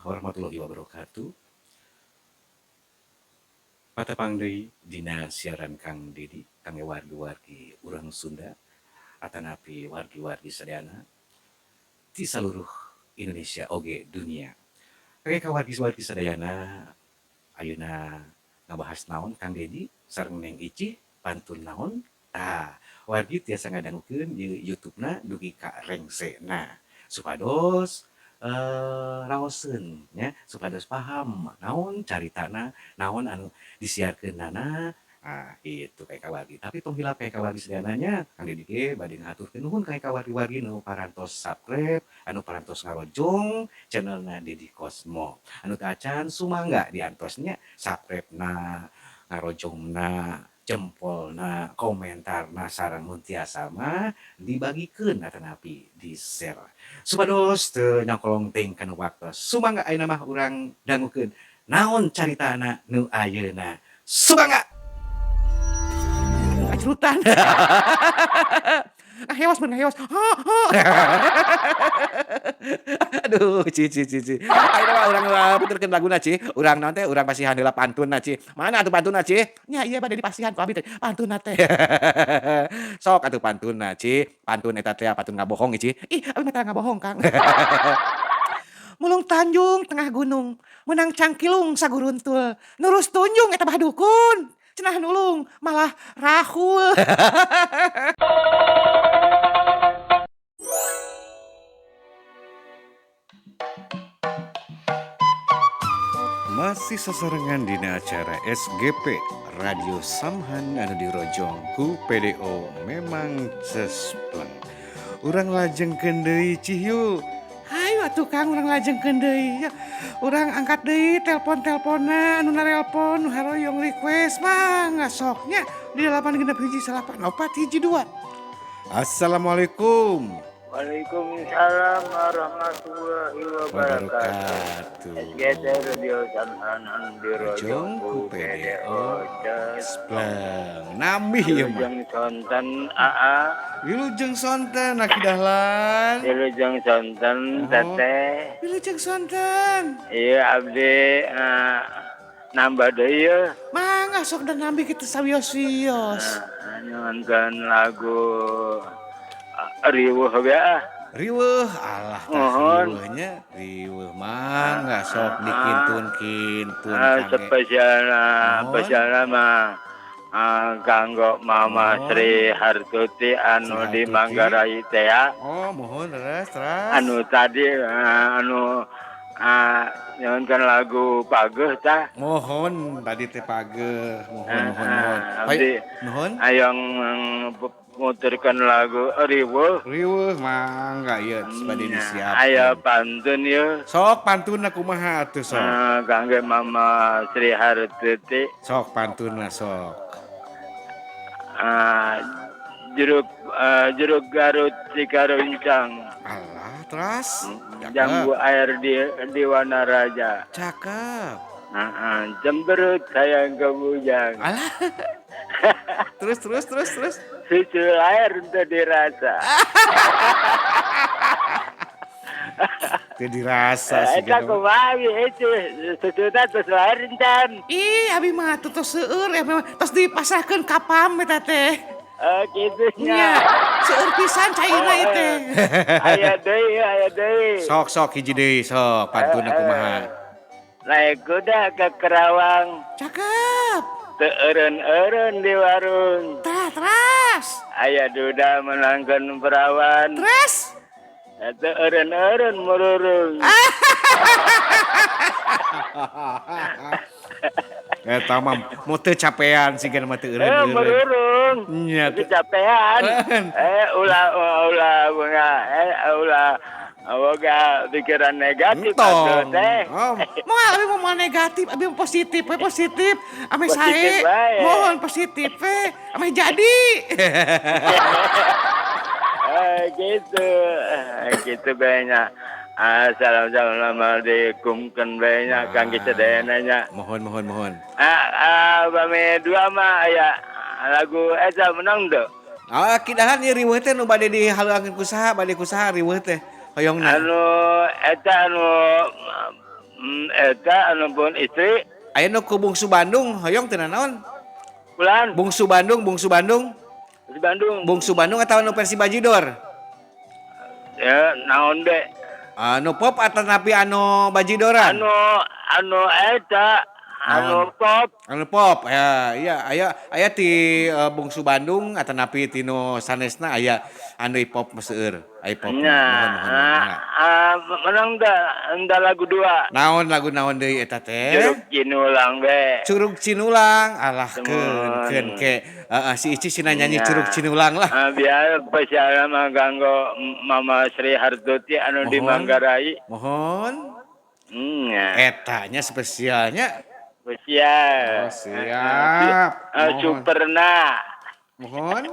Warahmatullahi wabarakatuh. Patepang deui dina siaran Kang Dedi kangge wargi-wargi urang Sunda atanapi wargi-wargi sadayana ti saluruh Indonesia oge dunia. Kangge ka wargi-wargi sadayana, ayeuna ngabahas naon Kang Dedi sareng Neng Icih, pantun naon? Tah, wargi tiasa ngadangukeun di YouTube-na dugi ka rengsena supados raoseun nya, supados paham naon caritana, naon anu disiarkeunana. Ah, kitu ka wargi. Tapi tong hilap ka wargi sadayana nya, Kang Dedi ge bade ngahaturkeun nuhun ka wargi-wargi nu parantos subscribe, anu parantos ngarojong channelna Dedi Cosmo. Anu teu acan, sumangga diantos nya subscribe-na, ngarojongna, jempolna, komentarna, sareng mun tiasa mah dibagikeun atanapi di-share supados teu nyakolong teuing kana waktos. Sumangga, ayeuna mah urang dangukeun naon caritana nu ayeuna. Sumangga. Kacrutan. Ngaheos mun ngaheos. Aduh, ci ci ci ci. Ayeuna mah urang puterkeun laguna, Ci. Urang naon teh, urang pasihan heula pantunna, Ci. Mana atuh pantunna, Ci? Nya ieu bade dipasihan ku abi teh pantunna teh. Sok atuh pantunna, Ci. Pantun eta teh pantun ngabohong, Ci. Ih, abi mah tara ngabohong, Kang. Mulung Tanjung tengah gunung, menang cangkilung saguruntul, nurus tunjung eta mah dukun, cenah nulung malah rahul. Masih sasarengan dina acara SGP Radio Samhan anu dirojong ku PDO memang cespleng. Urang lajengkeun deui, Cihiu. Hayu atuh, Kang, urang lajengkeun deui ya. Urang angkat deui telepon-teleponna, anu narelpon, nu haroyong request mangga sok nya di 8619412. Assalamualaikum. Waalaikumsalam warahmatullahi wabarakatuh. Wabarakatuh. SGT Radio Samhan anu Rojong dirojong ku ku PDO PDO Cespleng. Spleng. Nambih ieu mah. Wilujeng sonten, AA. Wilujeng sonten, Aki Dahlan. Wilujeng sonten, Oh. Teteh. Wilujeng sonten. Iya, abdi nambah deui ye. Mangga sok dan nambih kitu sawios-wios. Nyuhunkeun lagu Riweuh we ah. Riweuh, alah tah. Muhun. Riweuhnya, riweuh mangga sok dikintun-kintun kangge. Spesialna Muhun. spesialna mah kanggo Mama Muhun. Sri Hartuti anu Sri di Hartuti. Manggarai teh ya. Oh, muhun, terus terus. Anu tadi anu nyuhunkeun lagu Pageuh tah. Muhun, tadi teh pageuh. Muhun, muhun, muhun. Abdi Nuhun. Hayang muterkeun lagu Riweuh. Riweuh, mangga ieu bade Aya disiapkeun. Pantun ieu. Sok pantunna kumaha atuh, sok? Kangge Mama Sri Hartuti. Sok pantunna, sok. Jeruk Garut Cikaruncang. Alah, terus. Jambu Cakep. air di Wanaraja. Cakep. Heeh, cemberut sayang ke bujang. Alah. Terus terus terus terus. Susu lahir untuk dirasa. Teu dirasa sih Eta gitu. Kumaha itu susuna tos lahir encan. Ih, abi mah atuh tos seueur ya mah tos dipasrahkeun ka PAM eta teh. Oh, kitu Nya, nya. Seueur pisan cairna ieu teh. Aya deui, aya deui. Sok, sok, hiji deui sok, pantunna kumaha? Naik kuda ke Kerawang. Cakep. Teu eureun-eureun di warung. Tah, teras. Aya duda meunangkeun perawan. Terus? Teu eureun-eureun mururung. Eta mah mau teu capean sih mah teu eureun-eureun. Mururung. Nya teu Kecapean. Ulah ulah ulah ulah boga pikiran negatif atuh Entong. teh. Oh, Moal, abi mah moal negatif, abi mah positif we, positif. Ame Positif sae. wae. Mohon positif we, ame jadi. Gitu. Gitu bae. Ah, salam salam dikumkeun bae nya kangge sadayana nya. Mohon, mohon, mohon. Ah, ah, bame dua mah aya lagu eta menang teu? Ah, Ki Dahlan, ieu riweuh teh nu bade dihaleuangkeun ku saha, bade ku saha riweuh teh? Hoyongna. Anu eta anu Eta anu pun istri. Aya nu ku Bungsu Bandung hoyong teu naon? Bulan. Bungsu Bandung, Bungsu Bandung. Di Bandung. Bungsu Bandung atau anu versi Bajidor? Ya, naon be? Anu pop atau napi anu Bajidoran? Anu anu eta anu pop. Anu pop ya, iya aya aya ti Bungsu Bandung atau napi tino sanesna aya anu pop seueur. Aya pop. Nya, Mohon mohon mangga. Menang da, enda lagu dua. Naon lagu naon deui eta teh? Curug Cinulang be. Curug Cinulang. Alah keun Temen. keun ke. Heeh, si Ici sina nyanyi Nya. Curug Cinulang lah. Biar spesial mah ganggu Mama Sri Hartuti anu di Mohon. Manggarai. Mohon. Ya. Etanya spesialnya. Spesial. Oh, siap. Mohon. Superna. Mohon.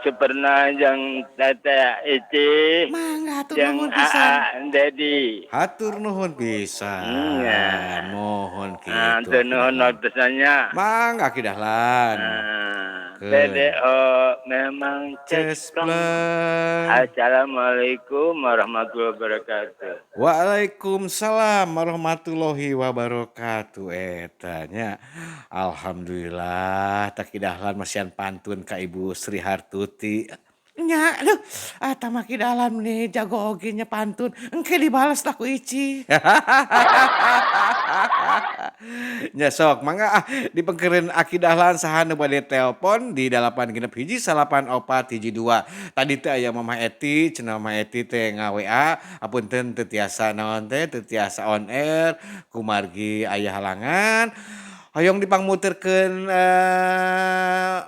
Superna jeung Teteh Ici. Mangga hatur Jeung nuhun pisan. Aa Dedi. Hatur nuhun pisan. Nya. Mohon Ah, kitu. teu nuhun waktunya. Mangga Ki Dahlan. Keun. PDO memang cespleng. Cespleng. Assalamualaikum warahmatullahi wabarakatuh. Waalaikumsalam warahmatullahi wabarakatuh. Eta nya. Alhamdulillah tah Ki Dahlan masihan pantun ka Ibu Sri Hartuti. Nya, aduh, ah mah Ki Dahlan nih jago oge nya pantun. Engke dibales lah ku Ici. Nya sok mangga ah dipengkereun Aki Dahlan saha nu bade telepon di 8 6 1 4 1 2. Tadi teh aya Mamah Eti, cenah Mamah Eti teh nga-WA, apunten teu tiasa naon teh, teu tiasa on air kumargi aya halangan. Hoyong dipangmuterkeun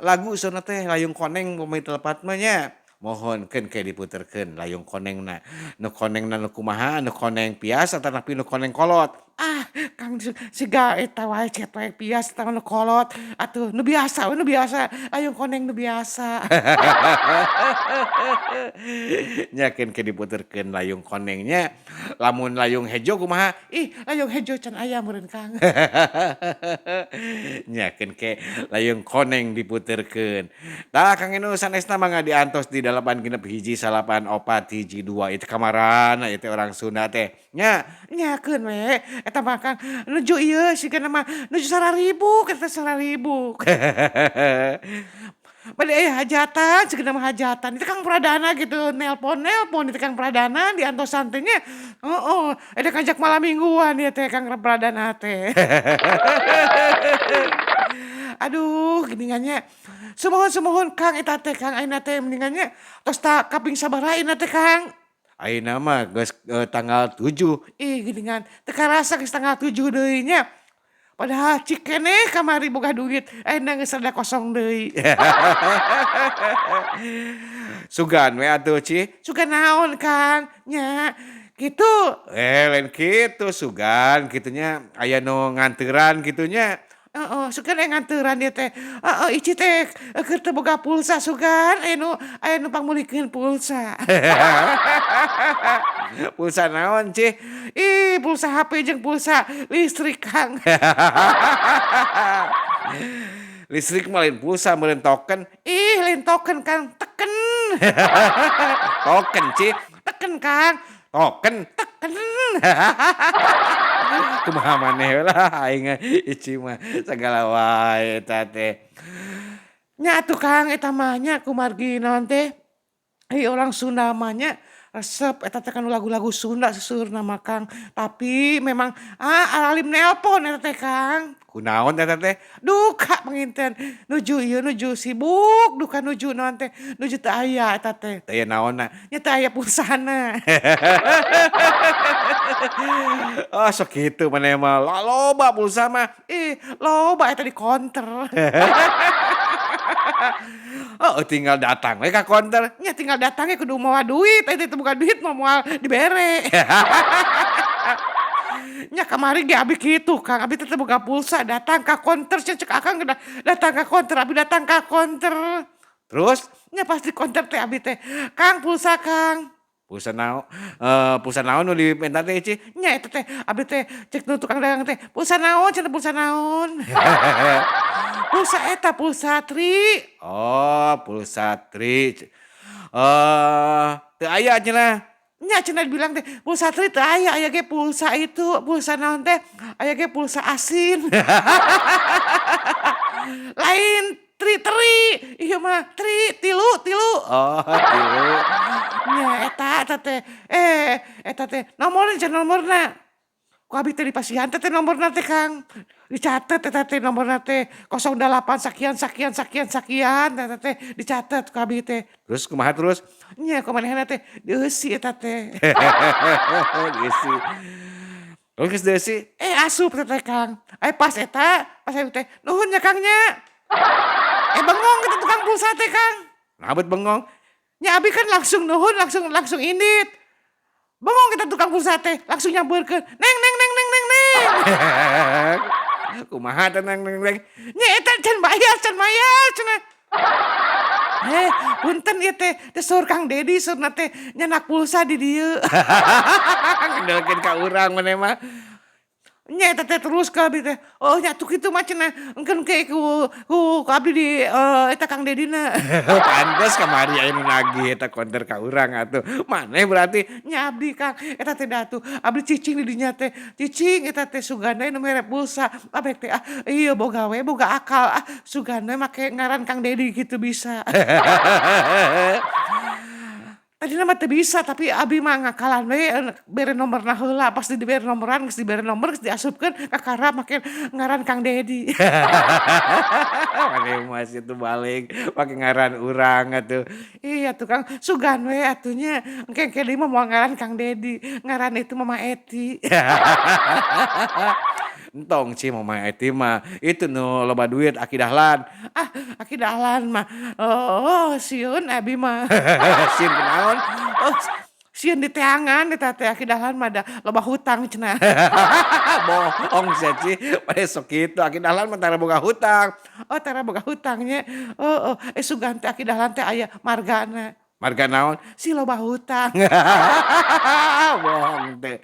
lagu saurna teh Layung Koneng upami teu lepat mah nya. Mohon keun ke diputerkeun Layung Konengna. Nu konengna nu kumaha, nu koneng pias atanapi nu koneng kolot. Ah, Kang siga eta wae chat wae pias atawa nu kolot. Atuh nu biasa we nu biasa, Layung Koneng nu biasa. Nya keun ke diputerkeun Layung Koneng nya. Lamun Layung Hejo kumaha? Ih, Layung Hejo can aya meureun Kang. Nya keun ke Layung Koneng diputerkeun. Tah Kang Enu sanesna mangga diantos di 8 6 1 4 1 2 itu kamarana ieu teh orang Sunda teh. Nya, nya keun we eta mah Kang nuju ieu sigana mah nuju 1000 eta 1000. Bade aya hajatan sigana mah hajatan itu Kang Pradana gitu nelpon-nelpon itu Kang Pradana diantosan teh nya. Heeh, ada ngajak malam mingguan ieu teh Kang Pradana teh. Aduh geuningan nya. Sumuhun-sumuhun Kang eta teh Kang ayeuna teh mendingan nya tos ta kaping sabaraha ayeuna teh Kang? Ayeuna mah geus tanggal 7. Ih geuningan teu karasa geus tanggal 7 deui nya. Padahal cik keneh kamari boga duit, ayeuna geus rada kosong deui. Sugan we atuh Ci. Sugan naon Kang? Nya kitu. Eh lain kitu sugan kitu nya aya nu nganteuran kitu nya. Heeh, sugan aya nganteuran ieu teh. Heeh, Ici teh keur teu boga pulsa sugan aya nu pangmeulikeun pulsa. Pulsa naon Ci? Ih, pulsa HP jeung pulsa listrik Kang. Listrik mah lain pulsa meureun token. Ih, lain token Kang, teken. Token Ci, teken Kang. Token, teken. Kumaha maneh lah aing Ici mah sagala wae eta teh. Nya atuh Kang eta mah nya kumargi naon teh, ieu orang Sunda mah nya resep eta teh kana lagu-lagu Sunda seseueurna mah Kang. Tapi memang aralim nelpon eta teh Kang. Kunaon eta teh? Duka panginten nuju ieu nuju sibuk duka nuju naon teh, nuju teu aya eta teh. Teu aya naonna? Nya teu aya pulsana. Oh sok kitu maneh mah, loba pulsa mah. Ih, loba eta di konter. Heeh, tinggal datang we ka konter. Nya tinggal datang ge kudu mawa duit, eta teu boga duit mah moal dibere. Nya kamari ge abi kitu Kang, abi teh teu boga pulsa datang ka konter cenah cek akang datang ka konter, abi datang ka konter. Terus? Nya pas di konter teh abi teh, "Kang pulsa Kang." Pulsa naon? Pulsa naon nu dipenta teh Ci? Nya eta teh abi teh cek nu tukang dagang teh, "Pulsa naon?" cenah, "Pulsa naon?" Pulsa eta pulsa Tri. Oh, pulsa Tri. Teu aya cenah. Nya cenah bilang teh pulsa tri teu aya, aya ge pulsa itu, pulsa naon teh, aya ge pulsa asin. Lain tri teri, ieu mah tri tilu tilu. Oh tilu. Nya eta eta teh, eh eta teh nomorna cenah nomorna. Ku abi teh dipasihan teh nomorna teh Kang. Dicatet eta teh nomorna teh 08 sakian sakian sakian sakian eta teh dicatet ku abi teh. Terus kumaha terus? Nya ku manehna teh dieusi eta teh. Dieusi. Oh geus dieusi? Eh asup eta teh Kang. Eh pas eta, pas eta teh nuhun nya Kang nya. Eh bengong eta tukang pulsa teh Kang. Naha bet bengong? Nya abi kan langsung nuhun langsung langsung indit. Bengong eta tukang pulsa teh langsung nyampeurkeun, "Neng neng neng neng neng neng." Kumaha teh neng neng neng? Nya eta can bayar cenah. Eh punten ieu teh, teh saur Kang Dedi saurna teh nyandak pulsa di dieu. Ngandelkeun ka urang maneh mah. Nya eta teh terus ka abi teh, oh nya atuh kitu mah cenah engkeun ke ku ku abdi di eta Kang Dedina. Pantes kamari aya nu nagih eta konter ka urang atuh. Maneh berarti? Nya abdi Kang, eta teh da atuh abdi cicing di dinya teh, cicing eta teh sugan we nu mere pulsa. Abek teh ah ieu boga we boga akal ah sugan we make ngaran Kang Dedi kitu bisa. Tadina mah teu bisa tapi abi mah ngakalan we bere nomorna heula, pas dibere nomoran geus dibere nomor geus diasupkeun kakara make ngaran Kang Dedi. Maneh mah situ balik make ngaran urang atuh. Iya tuh Kang, sugan we atuh nya engke engke deui mah moal ngaran Kang Dedi, ngaran itu Mama Eti. Entong Ci Mama Eti mah, itu nu loba duit Aki Dahlan. Ah Aki Dahlan mah, oh sieun abi mah. Sieun kunaon? Oh sieun diteangan eta teh Aki Dahlan mah da loba hutang cenah. Bohong sia Ci, maneh sok kitu Aki Dahlan mah tara boga hutang. Oh tara boga hutang nya, oh eh sugan teh Aki Dahlan teh aya margana. Marga naon? Si loba hutang. Bohong teh.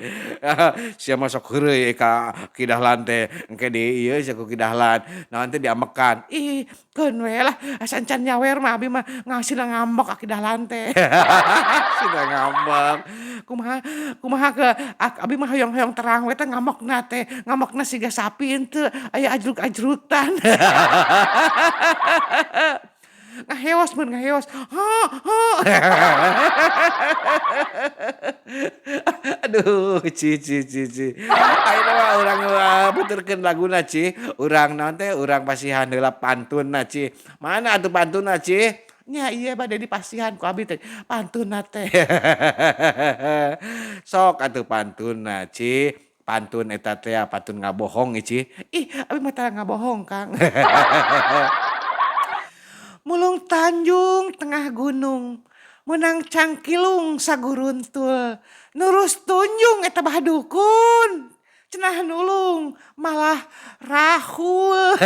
Sia mah sok heureuy ka Ki Dahlan teh, engke di ieu sia ku Ki Dahlan, naon teh diambekan. Ih keun we lah asa encan nyawer mah abi mah ngasina ngambek Aki Dahlan teh. Sina ngambek. Kumaha kumaha ke abi mah hoyong-hoyong terang we teh ngambekna teh, ngambekna siga sapi henteu aya ajrug-ajrugtan. Ngaheos mun ngaheos, ha ha. Aduh Ci ci ci ci. Ayeuna mah urang puterkeun laguna Ci, urang naon teh urang pasihan heula pantunna Ci. Mana atuh pantunna Ci? Nya ieu bade dipasihan ku abi teh pantunna teh. Sok atuh pantunna Ci. Pantun eta teh pantun ngabohong Ci. Ih abi mah tara ngabohong Kang. Mulung Tanjung tengah gunung, meunang cangkilung saguruntul, nurus tunjung eta bah dukun, cenah nulung malah rahul.